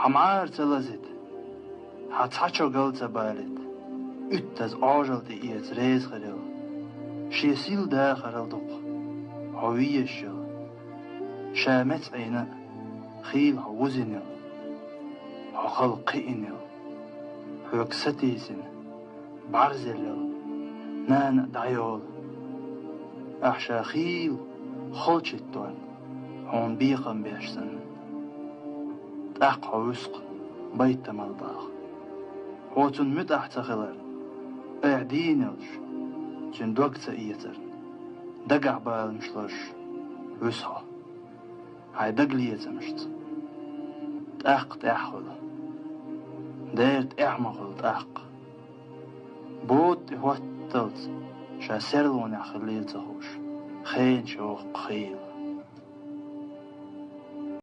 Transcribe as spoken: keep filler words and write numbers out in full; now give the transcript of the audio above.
Ӏа мӀара ца лазийта, хьа цхьа чо гал ца балийта, уьттаза Ӏожалла тӀеэца реза хиларал, шен сийлахь дахарал дукха хьо везаш йолу. Ша меца Ӏийна а, хийла хьо вузийнарг, хьо хала кхиийнарг, хьоьга сатийсина, бӀарзъелла нана а дӀайолу. Ахь ша хийла холчуьйтта хьуна бекхам беш санна, тӀаккха хьо вуьсу-кх байтамал баха. Хьо цунна муьтӀахь ца хиларна, айхьа дийна йолуш, цуьнан дог ца эцарна, дагахь баламаш лозуш вуьсу хьо хьайн дагалецамашца. ТӀаккха тӀаьхьа хуьлу. Дера тӀаьхьа ма хуьлу тӀаккха. Бода тӀе хӀотталц ша серлонехь хиллера ца хууш, хенаш йоху-кх хийла.